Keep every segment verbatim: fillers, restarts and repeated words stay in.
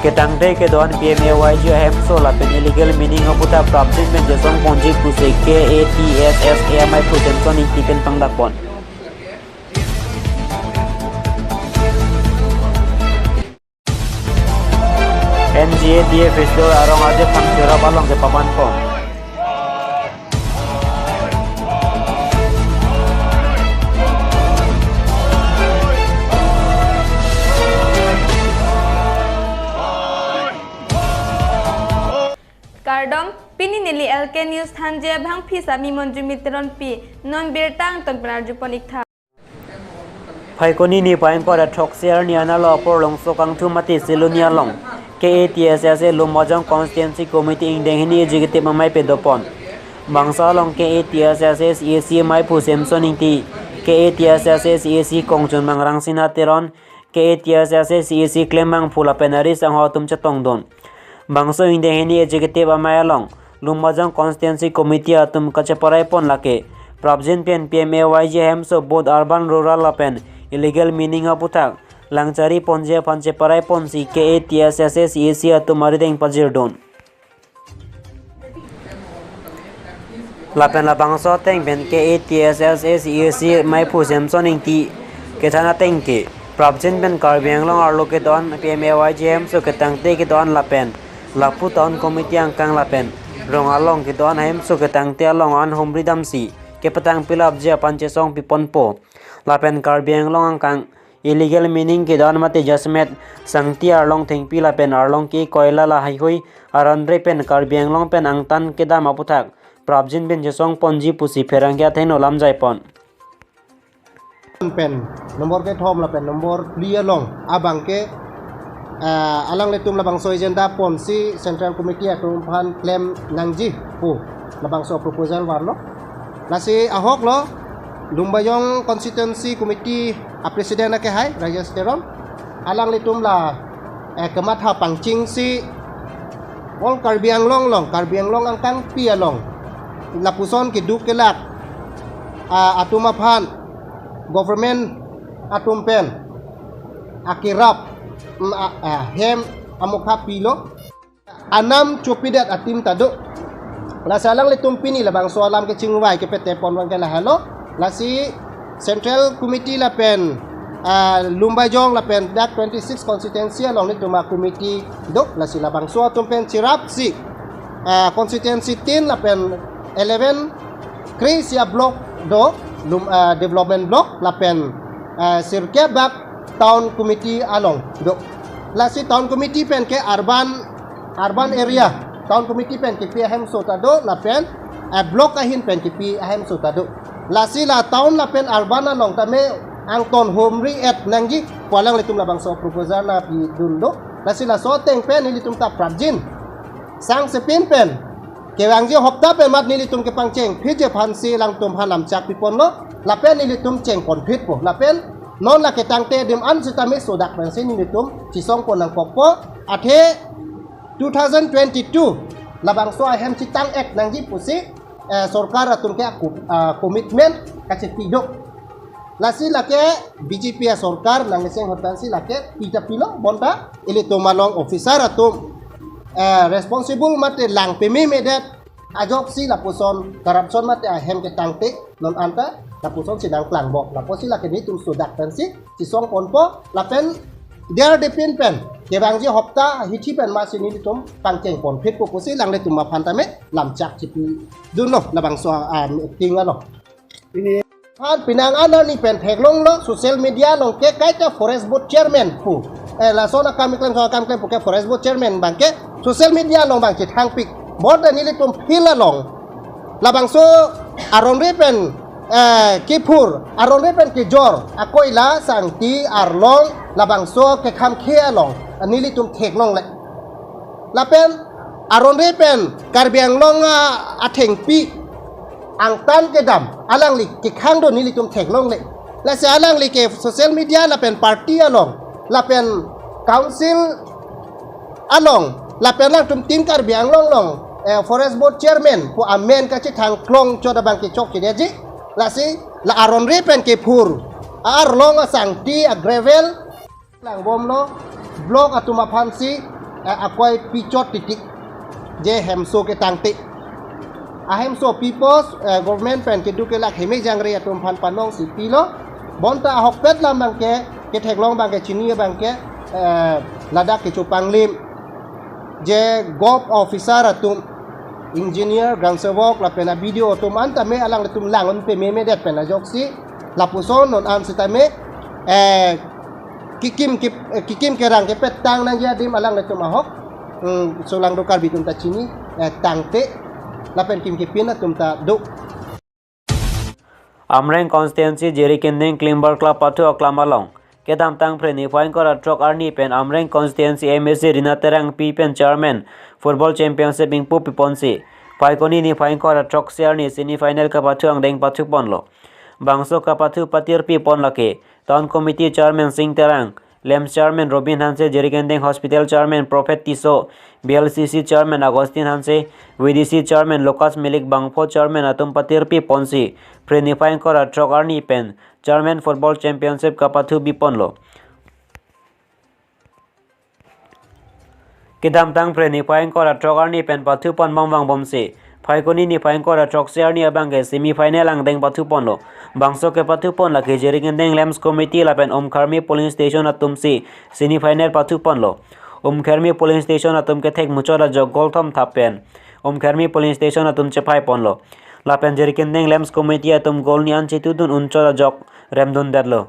Ketangte kedo-an P M A Y G ahemso lapen illegal mining aputhak prapjin pen chesong ponji pusi K A T S S A amaiphu Samson Ingti pen pangdakpon. N G A T A Festival arong ajat thang cherap along kepamanpon. Kardom, pini neli L K News thanji abangpi sami Monjumi Teronpi, non birta angton pen arjupon iktha. Phaikuni niphai ingkoi ra throksi arni analo apor Longso Kangthum mate Siloni along K A T S S A Lumbajong Constituency Committee ingdeng hini executive amei pedopon. Bangso along K A T S S A C E C amaiphu Samson Ingti, K A T S S A C E C kongchunbang Rangsina Teron, K A T S S A C E C klembangphu lapen ari sangho atum chetongdun. Bangso ingdeng hini executive amei along Lumbajong Constituency Committee atum kacheparaipon lake prapjin pen P M A Y G ahemso both urban, rural lapen illegal mining aputhak langchari ponji aphan cheparaiponsi K A T S S A C E C atum arideng pajirdun. Lapen labangso ateng pen K A T S S A C E C amaiphu Samson Ingti kethan ateng ke prapjin pen Karbi Anglong arlo kedo-an P M A Y G ahemso ketangte kedo-an lapen lapu town committee angkang lapen rong along kedo-an ahemso ketangte along an humri damsi kepatang pilapji aphan chesong piponpo. Lapen Karbi Anglong angkang illegal mining kedo-an mate jasemet sangti arlong thengpi lapen arlong ke koila lahaihui aron-re pen Karbi Anglong pen angtan kedam aputhak prapjin pen chesong ponji pusi pherangke athengno lamjaipon. Pen number kethom lapen number phli along abangke, ah, alanglitum labangso agenda ponsi Central Committee atum aphan klem nangji pu labangso proposal varlo. Lasi ahoklo Lumbajong Constituency Committee a President akehai Rajesh Teron, alanglitum la, eh, kematha pangchengsi all Karbi Anglong along, Karbi Anglong angkangpi along lapuson keduk kelak, ah, atum aphan government atum pen akerap, mm, a, a, hem amokha pilo. Anam chopidet atim ta do. Lasi alanglitum pini labangso alam kechingvai kepetepon abangke lahelo. Lasi Central Committee lapen, ah, Lumbajong lapen dak twenty-six constituency along nelitum a committee do. Lasi labangso atum pen cherapsi, ah, constituency tin lapen eleven kre-isi a block do, Lum, ah, development block lapen, ah, sirkep bak town committee along do. Lasi town committee pen ke urban, urban area, town committee pen kepi ahemso ta do, lapen, eh, block ahin pen kepi ahemso ta do. Lasi la town lapen urban along tame angton humri-et nangji pu alanglitum labangso proposal nangpidun do. Lasi laso ateng pen nelitum ta prapjin sangsepin pen kevangji hopta pen mat nelitum kepangcheng phitji aphansi alangtum aphan lamchak piponlo, lapen nelitum chengpon phitpo, lapen non la ketangte adim an sitame sodak pensi nelitum chesongpon nangkokpo. Athe two thousand twenty-two labangso ahem chetang-et nangji pusi, eh, sorkar atum ke aku, ah, commitment kachepi do. Lasi lake B J P asorkar nangkecheng ahut pensi lake pi ta pilo, bonta ilitum along officer atum, eh, responsible mate lang pememedet ajoksi lapuson corruption mate ahem ketangte non anta lapuson si nangklangbom. Lapusi lake nelitum sodak pensi chesongponpo lapen diar depin pen kevangji hopta hithi pen masi nelitum pangchengpon phitpo pusi alanglitum aphan tame lamchak chepidunlo labangso, ah, meeting along. Pini phan penang an arni pen theklonglo social media along ke kaita forest board chairman pu. Eh, lason akam keklem, lason akam keklem pu ke forest board chairman abangke social media along abang chethangpik. Bonta nelitum field along labangso aron-re pen, eh, kephur, aron-re pen kejor akoila sangti arlong labangso kekhamkhe along nelitum theklongle. Lapen aron-re pen Karbi Anglong, ah, athengpi angtan kedam alangli kekhang do nelitum theklongle. Lasi alangli ke social media lapen party along lapen council along lapen alangtum Team Karbi Anglong along, eh, forest board chairman pu amen kachethang klong chot abang kechokchedetji. Lasi la aron-re pen kephur arlong asangti a gravel klangbomlo, block atum aphansi eh, akoi pichot titik je hemso ke tangte. Ahemso pipos, eh, government pen keduk kelak heme jangre atum aphan panong si pilo. Bonta ahokpet lam abangke, ketheklong abangke, chini abangke, eh, ladak kechopanglim. Je govt officer atum, engineer, ground sework, lapen a-B D O atum anta me alanglitum lang-un pememedet pen ajoksi, lapuson non an sitame, eh, kekim ke, eh, kekim kerang kepetang nangji adim alanglitum ahok, hmm, solangdo Karbi atum ta chini, eh, tangte, lapen kim kepin atum ta do. Amreng constituency Jirikindeng Klimbar Club pathu aklam along kedamtang Phre niphai ingkoi ra throk arni pen Amreng constituency M A C Rina Terangpi pen chairman football championship ingpu piponsi, Phaikuni niphai ingkoi ra throksi arni semi final kapathu angdeng pathuponlo. Bangso kapathu patirpipon lake Town Committee Chairman Sing Terang, LAMPS Chairman Robin Hanse, Jirikindeng Hospital Chairman Prophet Tisso, B L C C Chairman Augustine Hanse, V D C Chairman Lucas Milik bangpho chairman atum patirpiponsi, Phre niphai ingkoi ra throk arni pen Chairman Football Championship kapathu biponlo. Kedamtang Phre niphai ingkoi ra throk arni pen pathupon bom vangbomsi, Phaikuni niphai ingkoi ra throksi arni abangke semi final angdeng pathuponlo. Bangso kepathupon lake Jirikindeng LAMPS Committee lapen Umkhermi Polling Station atumsi semi final pathuponlo. Umkhermi Polling Station atum kethek muchot ajok goal thom thap pen Umkhermi Polling Station atum chephaiponlo. Lapen Jirikindeng LAMPS Committee atum goal ni an chetudun unchot ajok remdundetlo.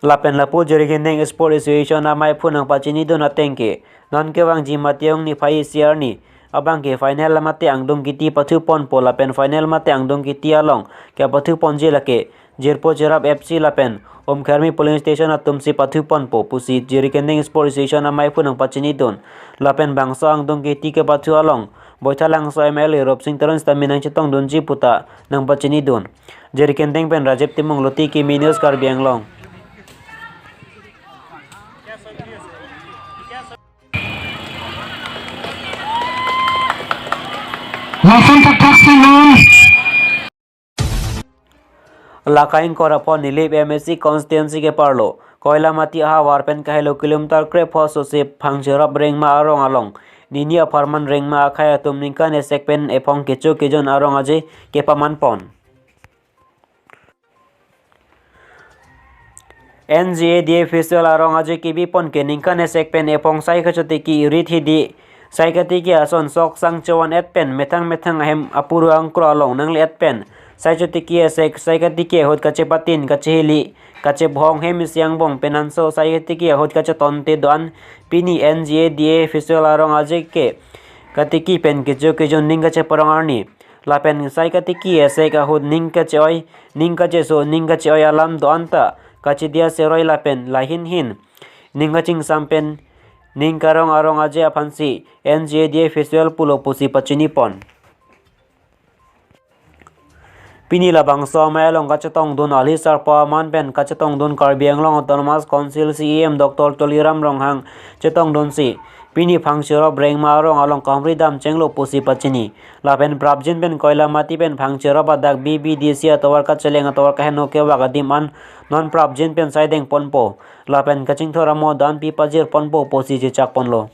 Lapen lapu Jirikindeng Sport Association amaiphu nangpachinidun atengke, non kevangji Mate ong niphai isi arni abangke final mate angdung kiti pathuponpo lapen final mate angdung kiti along kepathuponji lake Jirpo Cherap F C lapen Umkhermi Polling Station atumsi pathuponpo pusi Jirikindeng Sport Association amaiphu nangpachinidun. Lapen bangso angdung kiti kepathu along Boithalangso M L A Rupsing Teron sitame nangchetongdunji puta nangpachinidun. Jirikindeng pen Rajiv Timung, Luti Kimi News, Karbi Anglong. Lason thakthak si non. Laka ingkoi ra pho Nilip M A C constituency keparlo Koilamati ahavar pen kahelo kilometer krepho sose Phangcherop Rengma arong along nini apharman rengma akhai atum ningkan esek pen ephong kecho kejun arong aje kepamanpon. N G A D A festival arong aje kebipon ke ningkan esek pen ephong sai kachotiki rit hidi, sai katiki ason sok sang chevan et pen methang methang ahem apuru angkro along nangle et pen sai chotiki esek, sai katiki ahut kachepatin, kachehili, kachebhong hem isi angbong pen hanso sai katiki ahut kachetonte do-an pini N G A D A festival arong aje ke katiki pen kecho kejun ning kacheparong arni. Lapen sai katiki esek ahut ning kache-oi, ning kacheso, ning kache-oi alam do-an ta kachedia seroi lapen lahin hin ning kachingsam pen ning karong arong aje aphansi N G A D A festival pulo pusi pachinipon. Pini labangso amei along kachetongdun alhi sarpo aman pen kachetongdun Karbi Anglong Autonomous Council C E M Doctor Tuliram Ronghang chetongdunsi pini Phangcherop Rengma arong along kamri dam chenglo pusi pachini. Lapen prapjin pen Koilamati pen Phangcherop adak B B D C atovar kacheleng atovar kaheno kevak adim an non prapjin pen saidengponpo. Lapen kachingthur amo do-an pi pajirponpo pusi chechakponlo.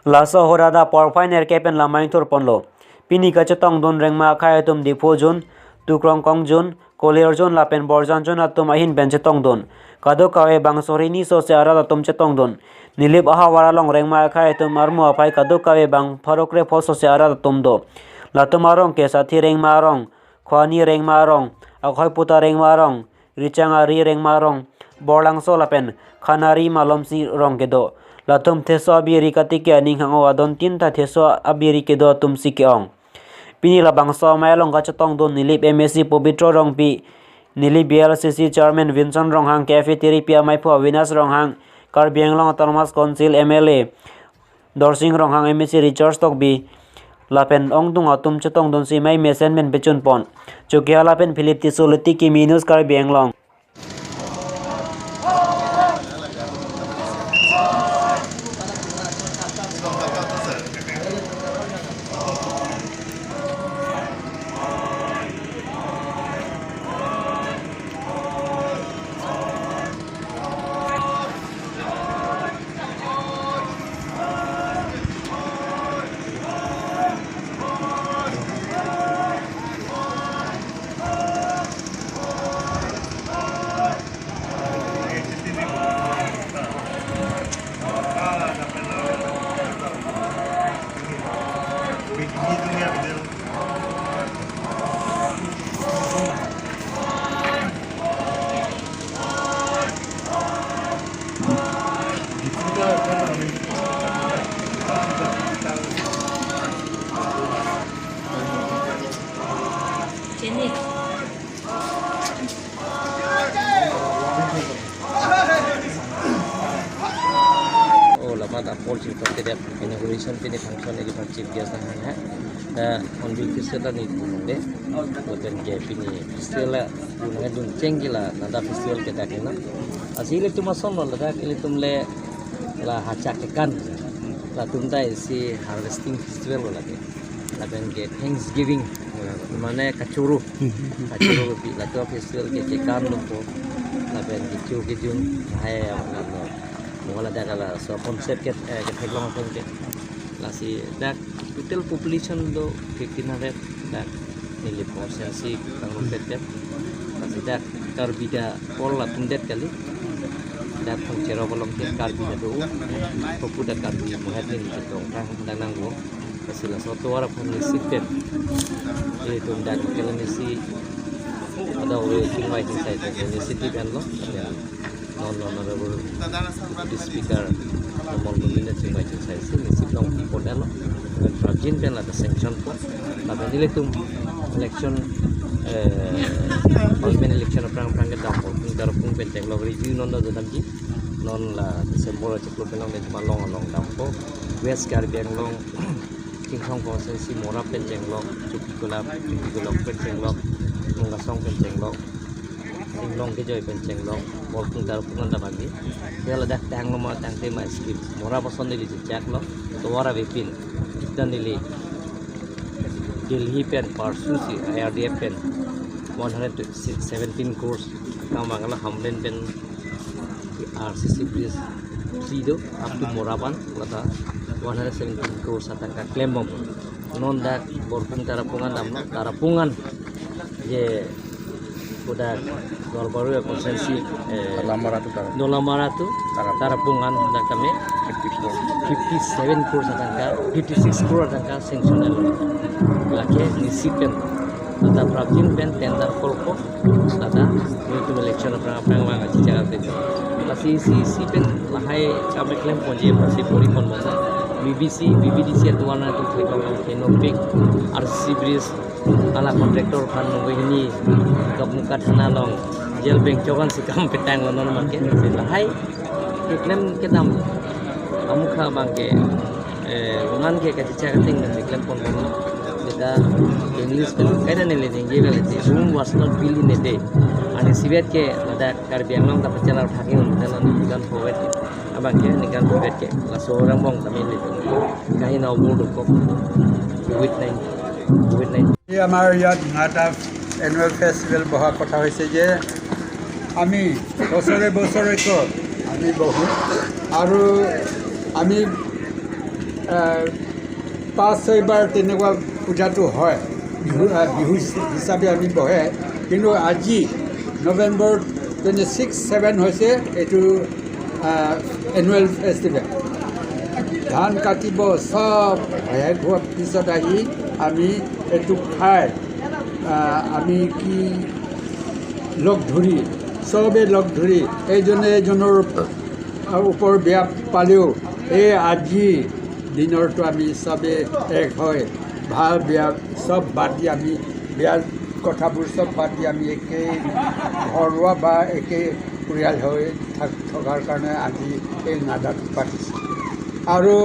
Laso ahut adap porphai nerkep pen lamai thurponlo. Pini kachetongdun rengma akhai atum Diphu jun, Tukrongkong jun, Kolir jun lapen Borjan jun atum ahin pen chetongdun. Kadokave bangso hini sose arat atum chetongdun. Nilip ahavar along rengma akhai atum armu aphai kadokave bang pharo krepho sose arat atum do. Latum arong ke Sathi Rengma arong, Khwani Rengma arong, Akhoi Puta Rengma arong, Richang Ari Rengma arong, Borlangso lapen Khanari malomsi rong kedo. Latum theso abiri katiki aning hang-o adon tin ta theso abiri kedo atumsi ke-ong. Pini labangso amei along kachetongdun Nilip M A C Pobitro Rongpi, Nilip B L C C Chairman Vinson Ronghang, K F A Tiripi amaiphu Avinas Ronghang, Karbi Anglong Autonomous Council M L A Dorsing Ronghang, M A C Richard Tokbi lapen ongdung atum chetongdunsi mei mesen pen pechunpon. Chokihola pen Philip Tisso, Luti Kimi News, Karbi Anglong. Tok kedak inauguration pini function ini pang chief guest ahan ha. Da Hornbill Festival ta ni pulong de. Lapen ke pini festival la pulong dun cheng gila nada festival kedak ina. Asi ilitum ason lo ladak ilitum le la hachak kekan. Latum ta isi harvesting festival lo lagi. Lapen ke Thanksgiving mane kachuru. Kachuru pi latum festival ke kekan lo po. Lapen ke chu ke jun hai apa lo. Mungkin ada kalau so konsep ke eh, ketheklong atum ke. Lasi dak total population do fifteen hundred dak neli constituency kangrumpet ke. Lasi dak Karbi da pol latum det kali. Dak Thong Cherok along ke Karbi da do. Popu dak Karbi muhat ni chetong kang dak nangvo. Lasi laso tovar aphan nisi pen. Ilitum dak ke nisi ada ore chingvai chingsai nisi ti kan lo. Non Honorable Deputy Speaker Amol Mundin chingvai chingsai si nisi long pon lo. Prapjin pen lata sanction po. Lapen ilitum election eh, parliament election aphrang aphrang kedam po. Tar pung pen cheng lo review non do damji. Non la December chiklo pen long ne malong along dampo. West Karbi Anglong Chinthong constituency Mora pen cheng lo, Chuki Kulap, Chuki Kulap pen cheng lo, Mungasong pen cheng lo. Inglong kejoi pen cheng lo, Borpung Tarpung anta bagi. Ya ladak tang lo ma tang te ma skip. Mora pason neli jejak lo, tovar avepin. Kita neli Delhi pen parsu si I R D F pen one hundred seventeen crores. Kam bang lo Hamren pen R C C bridge three do up to Mora pen lata one hundred seventeen crores atangka klem bom. Non dak Borpung Tarapung an damlo, Tarapung an je udah Duarbagori constituency eh, Dolamara to Tarapung. Dolamara to Tarapung. Tarapung an dak kami fifty-four. Fifty-seven crores atangka, fifty-six crore atangka sanction lo. Lake nisi pen, lata prapjin pen tender call ko, lata ilitum election aphrang aphrang vang achichak pen. Lasi isi pen lahai kami klem ponji pasi pori pon masa. B B C, B B D C atuan atu klik kong keno pik, R C C bridge, ala contractor aphan nunggu hini, Kapmuka thana along, jail bengchok an si kam petang lo non make, si lahai, keklem kedam, amukha bang ke, eh, ungan ke kachichak ting si klem pon pon. Kita English kan, kaida neli ningje bel iti, Rome was not built in a day. Ani sibet ke, ladak Karbi Anglong ta pachala thaki un, dalam ningkan forward. Abang ke, ningkan forward ke, laso orang bong kami ni. Kahin award ko, COVID nineteen, COVID nineteen. এই আমাৰ ইয়াত নাডা annual festival বহা কথা হৈছে যে আমি বছৰে বছৰে কওঁ আমি বহোঁ আৰু আমি আহ, পাঁচ ছয়বাৰ তেনেকুৱা পূজাটো হয়, বিহু আহ, বিহু হিচাপে আমি বহে। কিন্তু আজি নৱেম্বৰ টুৱেণ্টি ছিক্স ছেভেন হৈছে এইটো আহ, এনুৱেল ফেষ্টিভেল। ধান কাটিব, চব শেষ হোৱাৰ পিছত আহি আমি এইটো খাই আহ, আমি কি লগ ধৰি, চবে লগ ধৰি এইজনে এইজনৰ ওপৰ বেয়া পালেও এই আজি দিনৰটো আমি চবে এক হৈ ভাল বেয়া চব বাদ দি আমি বেয়া কথাবোৰ চব বাদ দি আমি একে ঘৰুৱা বা একে পৰিয়াল হৈ থাক থকাৰ কাৰণে আজি এই নাডাটো পাতিছোঁ। আৰু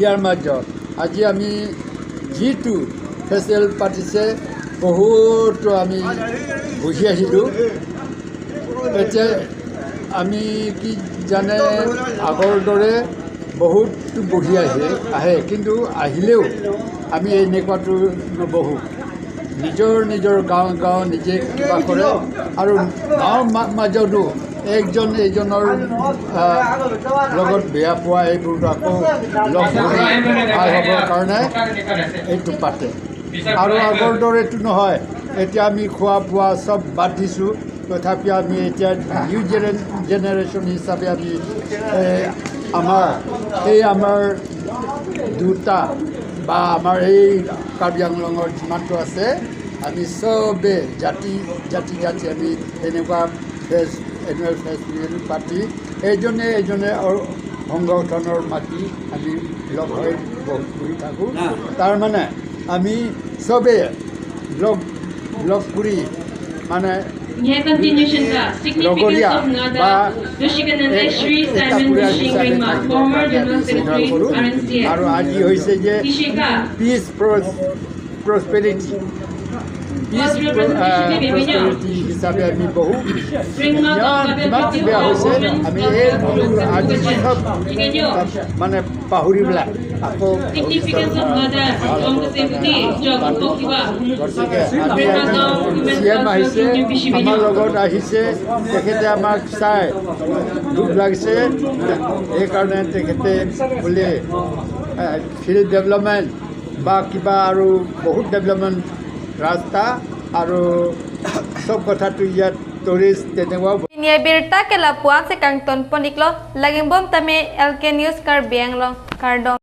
ইয়াৰ মাজত আজি আমি যিটো ফেষ্টিভেল পাতিছে, বহুতো আমি বুজি আহিলোঁ। এতিয়া আমি কি জানে আগৰ দৰে বহুত বহি আহে, আহে, কিন্তু আহিলেও আমি এনেকুৱাতো নবহো। নিজৰ নিজৰ গাঁও গাঁও নিজে কিবা কৰে আৰু গাঁৱৰ মা- মাজতো একজন এইজনৰ আহ, লগত বেয়া পোৱা এইবোৰতো আকৌ লগ ধৰি ভাল হ'বৰ কাৰণে এইটো পাতে। আৰু আগৰ দৰেতো নহয়, এতিয়া আমি খোৱা বোৱা চব বাদ দিছোঁ। তথাপিও আমি এতিয়া নিউ জেনে- জেনেৰেশ্যন হিচাপে আমি এ, আমাৰ এই আমাৰ দুটা বা আমাৰ এই কাৰ্বি আংলঙৰ যিমানটো আছে, আমি চবে জাতি জাতি জাতি আমি এনেকুৱা ফেষ্ট এনুৱেল ফেষ্টিভেল পাতি এইজনে এইজনে অ- সংগঠনৰ মাতি আমি লগ হৈ বহুত ঘূৰি থাকোঁ। তাৰমানে আমি চবে লগ লগ কৰি মানে Continuation ka, Significance লগৰীয়া of Ngada, বা Dushikananda এক Shri Simon একাষৰীয়া Dushing হিচাপে Ringma, থাকিব former কাৰণে General আমি চিন্তা Secretary, কৰোঁ। R N C F. আৰু আজি হৈছে যে Kishika, পিচ প্ৰচ প্ৰচপেৰিটি পিচ First Representative Bibinyo. প্ৰচপেৰিটি হিচাপে আমি বহু Ringma, ইমান Kabe যিমান Pati, বেয়া হৈছে, Women আমি এই Welfare আজি Association. চব Ikenyo. মানে পাহৰি পেলাই আকৌ Significance of Ngada, Long Safety, Jog Tokiwa. গতিকে আমি আজি চি এম আহিছে, আমাৰ লগত আহিছে, তেখেতে আমাক চাই দুখ লাগিছে। সেইকাৰণে তেখেতে বোলে ফিল্ড ডেভেলপমেণ্ট বা কিবা আৰু বহুত ডেভেলপমেণ্ট, ৰাস্তা আৰু চব কথাটো ইয়াত টুৰিষ্ট তেনেকুৱাও Pini abirta ke lapu-an si kangton pon iklo, Lagingbom Tame, L K News Karbi Anglong, kardom.